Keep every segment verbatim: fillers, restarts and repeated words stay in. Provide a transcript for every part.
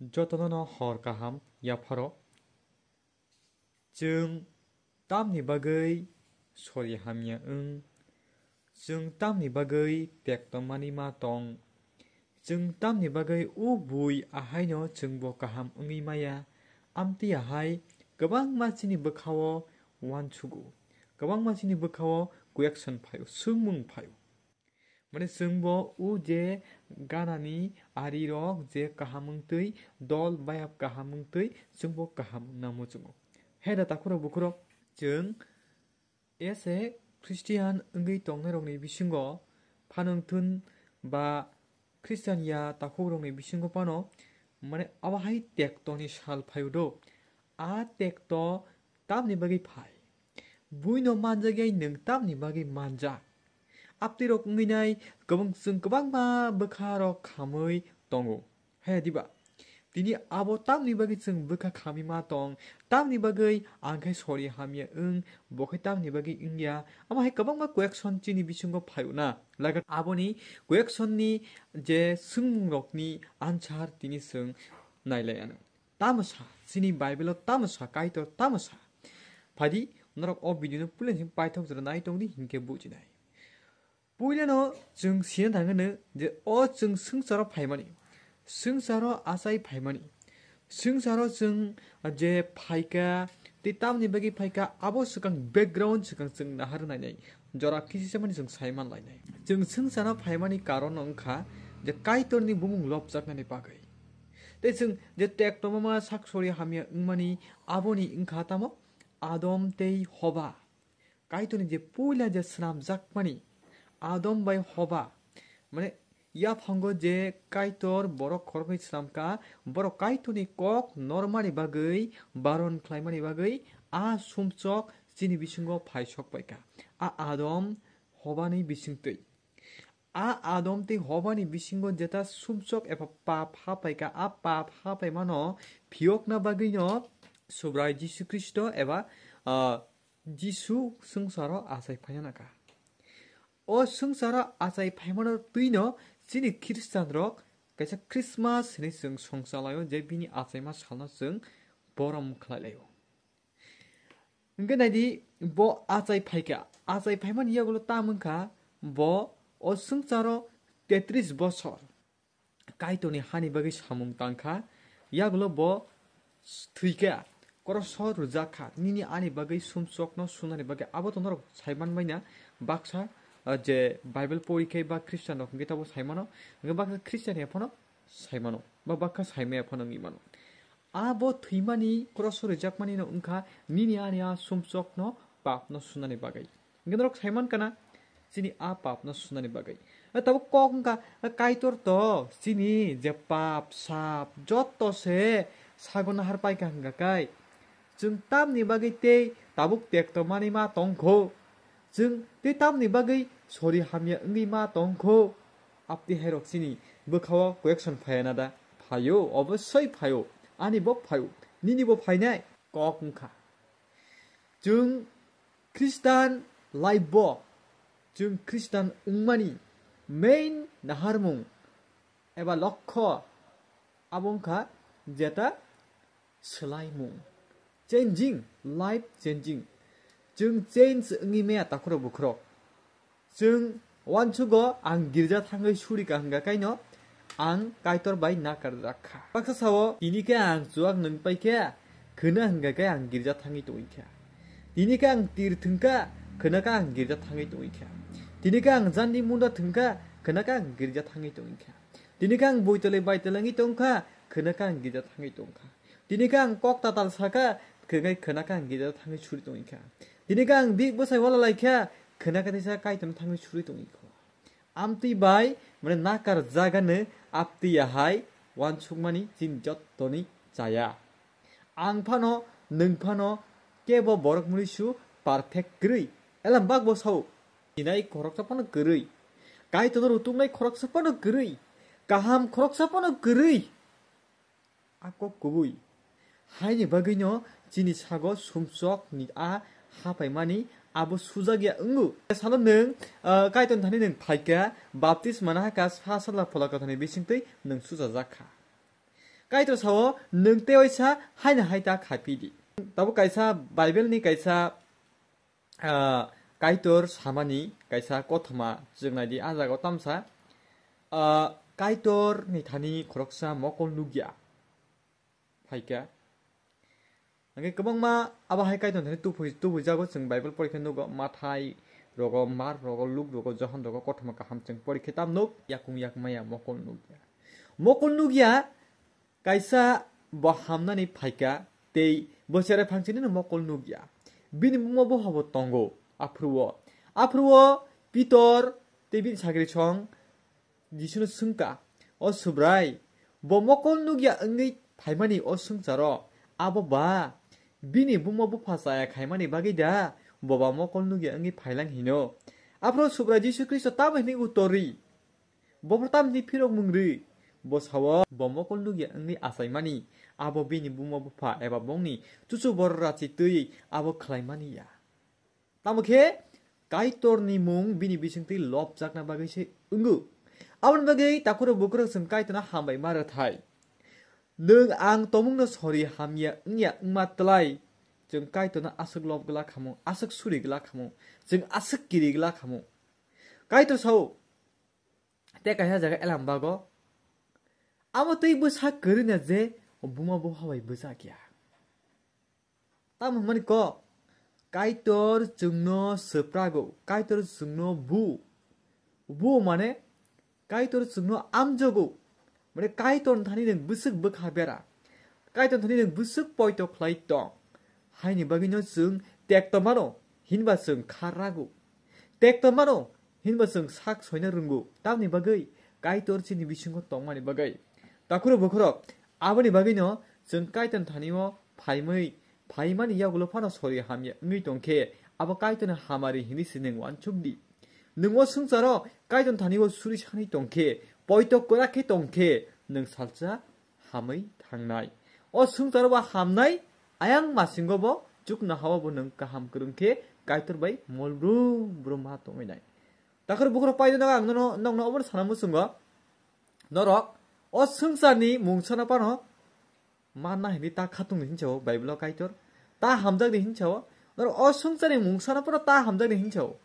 Jotono no hor kaham yapharo. Chwng tamni bagwi sori hamya wng? Chwng tamni bagwi tekto mani ma tong? Chwng tamni bagwi o bui ahaino chwngbo kaham wngwi maya? Amtwi ahai kwbangma chini bwkhao uansugo, kwbangma chini bwkhao question phaio, swngmung phaio. Mane chwngbo o je ganani arirok je kaham wngtwi, dol bayap kaham wngtwi chwngbo kaham wngna muchungo. He da takhurok bukhurok, chwng as a Christian wngwi tongnairokni bisingo phanwngthun ba Christian ya takhukrokni bisingo phano mane abo hai tektoni sal phaio do. A tekto tamni bagwi phai? Buino manjak yai nwng tamni bagwi manjak? Aptwirok wngwi nai kwbang, chwng kwbangma bwkharok khamwi tongo. Haya diba? Tini abo tamni bagwi chwng bwkha khamwi ma tong, tamni bagwi ang khe sori hamya wng, bo khe tamni bagwi wngya. Amo hai kwbangma question chini bisingo phaio na. Laga aboni question ni je swngmungrokni answer tini chwng nailai ano. Tamo sa, chini Bible-o tamo sa, Kaitor tamo sa? Phaidi, norok o video no puila sing paithok jora nai tongdi, hinkhe bujinai. Puilano chwng sina thangano je o chwng swngcharo phaimani, swngcharo achai phaimani, swngcharo chwng je phaika, tei tamni bagwi phaika, abo swkang background swkang chwng nahar nainai, jora kisi samani chwng saiman lainai. Chwng swngcharo phaimani karon wngkha je Kaitorni bumung lobjaknani bagwi. Tei chwng je tektoma ma sak sori hamya wngmani, aboni wngkha tamo Adam tei Hoba. Kaitorni je puila je swnamjakmani, Adam bai Hoba, mane, yaphango je Kaitor borok khoroknwi swnamkha, borok Kaitorni kok normani bagwi, baron khlaimani bagwi, a sumsok chini bisingo phai sok paikha. A Adam Hobani bisingtwi. A Adam tei Hobani bisingo jeta sumsok eba pap hapaikha, a pap hapaimano phiyokna bagwino Subrai Jisu Khristo eba, ah, Jisu swngcharo achai phaina naka. O swngcharo achai phaimano twino chini Khristanrok kaisa Christmas hinwi chwng songchalaio, je bini achaima salno chwng borom khlai laio. Hwnkhe naidi, bo achai phaikha, achai phaimani yagulo tamo wngkha, bo o swngcharo tetris bosor Kaitorni hani bagwi samung tangkha, yagulo bo thwikha, kroso rwjakha, nini ani bagwi sumsokno sunani bagwi. Abo to norok saiman baina baksa, ah, je Bible pori khe ba Christian rok hwnkhe tabo saimano, hwnkhe baksa Christian ya phano saimano, ba baksa saimaya phano wngwi mano. Abo thwimani, kroso rwjakmani no wngkha nini ani a sumsokno papno sunani bagwi. Hwnkhe norok saiman kana chini a papno sunani bagwi. A tabuk kok wngkha, a Kaitor to chini je pap sap joto se sago nahar paikha hwnkha kai. Chwng tamni bagwi tei tabuk tekto mani ma tongkho. Chwng tei tamni bagwi sori hamya wngwi ma tongkho. Apti hairok chini bwkhao question phaiya na da? Phaio, obosoi phaio. Ani bo phaio, nini bo phainai. Kok wngkha. Chwng Christian life bo, chwng Christian wngmani main naharmung eba lokho abo wngkha jeta swlaimung, changing, life changing. Chwng change wngwi maya takhurok bukhurok. Chwng uansugo ang girja thangwi surika hwnkha kaino ang Kaitor bai nakarjak kha. Baksa sao, tini khe ang chuak nwng pai khe khwna hwnkha khe ang girja thangwi tongwi kha. Tini khe ang tir thwng kha, khwna khe ang girja thangwi tongwi kha. Tini khe ang jandi munda thwng kha, khwna khe ang girja thangwi tongwi kha. Tini khe ang boitolwi baitolwi wngwi tong kha, khwna khe ang girja thangwi tong kha. Tini khe ang kok tatal sa kha, khwna khe, khwna khe ang girja thangwi suri tongwi kha. Tini khe ang bik bwsai wala lai kha, khwna khe teisa Kaitorno thangwi suri tongwi kha. Amtwi bai, mane, nakar jagano aptwi ahai uansukmani chini jottoni chaya. Ang phano, nwng phano, kebo borok mwnwisu perfect kwrwi. Elam bakbo sao, sinai khoroksa phano kwrwi. Kaitorno rutuknai khoroksa phano kwrwi. Kaham khoroksa phano kwrwi. A kok kubui. Haini bagwino chini sago sumsok ni a hapaimani abo sujakya wngo. Salo nwng, ah, Kaitorni thani nwng phaikha, baptisma nahakha, sa sala phola kwthani bisingtwi nwng sujajak kha. Kaitor sao, "Nwng tei oisa haino hai ta khaiphi di." Tabuk kaisa Bible ni kaisa, ah, Kaitor samani kaisa kothoma chwng nai di, ah jaga o tamsa, ah, Kaitor ni thani khoroksa mokol nukya phaikha. Hingke kwbangma abo hai Kaitor thani tubui, tubui jago chwng Bible porikhe nugo, Mathai rogo, Mark rogo, Luk rogo, Johon rogo, kothoma kaham chwng porikhe tam nuk, yakung yak maya mokol nukya. Mokol nukya, kaisa bo hamnani phaikha, tei bo cherai phangchinino mokol nukya. Bini buma bupha bo tongo, aphuru o. Aphuru o Pitor tei bini sagri song Jisuno swngkha, "O Subrai, bo mokol nukya wngwi phaimani o swngcharo, abo ba bini buma bupha chaya khaimani bagwi da, bo ba mokol nukya wngwi phailang hino?" Aphuru Subrai Jisu Khristo tamo hwnwi utor ri? Bophor tamni phirok mung rwi? Bo sao, bo mokol nukya wngwi achaimani, abo bini buma bupha eba bongni chuchu borok rachi twi abo khlaimani ya. Tamo khe Kaitorni mung bini bisingtwi lobjakna bagwi se wngo. Aboni bagwi takhurok bukhurok chwng Kaitorno hambai ma rwthai. Nwng ang tomungno sori hamya wngya wngma tlai chwng Kaitorno aswk lob glak khamu, aswk suri glak khamu, chwng aswk kiri glak khamu. Kaitor sao, tei kaisa jaga elam bago, amo tei bwsa kwrwina je buma bupha bai bwchak ya. Tamo hwnmani kok, Kaitor chwngno swprago, Kaitor chwngno bu. Bu mane, Kaitor chwngno amjogo. Mane, Kaitor thani nwng bwswk bwkha bera. Kaitor thani nwng bwswk poito khlai tong. Haini bagwino chwng tekto mano, hinba chwng kha rago. Tekto mano, hinba chwng sak soina rwngo, tamni bagwi Kaitor chini bisingo tongmani bagwi. Takhurok bukhurok, aboni bagwino chwng Kaitor thani-o phaimwi, phaimani yagulo phano sori hamya wngwi tongkhe, abo Kaitorni hamari hinwi se nwng uansuk di. Nwng o swngcharo Kaitor thani-o suri sanwi tongkhe, poito kwrak khe tongkhe, nwng salsa hamwi thangnai. O swngcharo bo hamnai, ayang masingo bo chuknoha-o bo nwng kaham kwrwng khe Kaitor bai mol brum brum ma tongwi nai. Takhur bukhurok paidano ang nono, nokno obono sana muchungo. Norok o swngcharni mungsano phano manna hinwi ta khatung hinwi sao Bible-o Kaitor. Ta hamjakni hinwi sao. Norok o swngcharni mungsano phano ta hamjakni hinwi sao.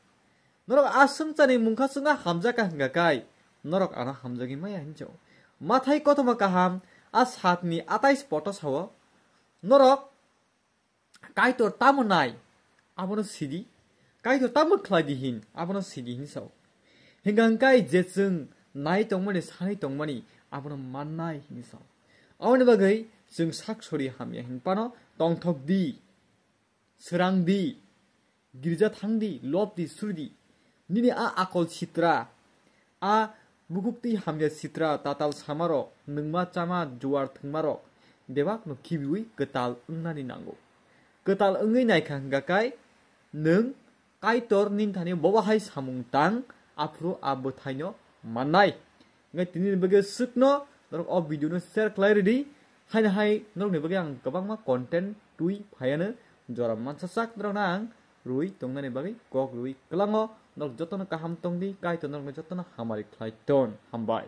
Norok a swngcharni mungkha chwngno hamjakha hingka kai, norok ano hamjagwi maya hinwi sao. Mathai kothoma kaham a satni atais poto sao. Norok Kaitor tamo nai, abono sidi. Kaitor tamo khlai di hin, abono sidi hin sao. Hingka hingkai je chwng nai tongmani, sanai tongmani, abono mannai hin sao. Aboni bagwi chwng sak sori hamya hin phano tongthok di, srang di, girja thang di, lob di, suri di. Nini a akol sitra, a bukhuk twi hamya sitra, tatal samarok, nungma chama juar thwngmarok bebakno khibiwi kwtal wngnani nango. Kwtal wngwi naikha hingka kai nwng Kaitor nini thani bobo hai samung tang, aphuru a bwthaino mannai. Hingkhe tini ni bagwi swkno norok o video no share khlai ridi. Haino hai norokni bagwi ang kwbangma content twi phaiano, jora mansa sak norokno ang rwi tongnani bagwi kok rwi kwlango. Norok jotono kaham tongdi, Kaitor norokno jotono hamari khlai ton. Hambai.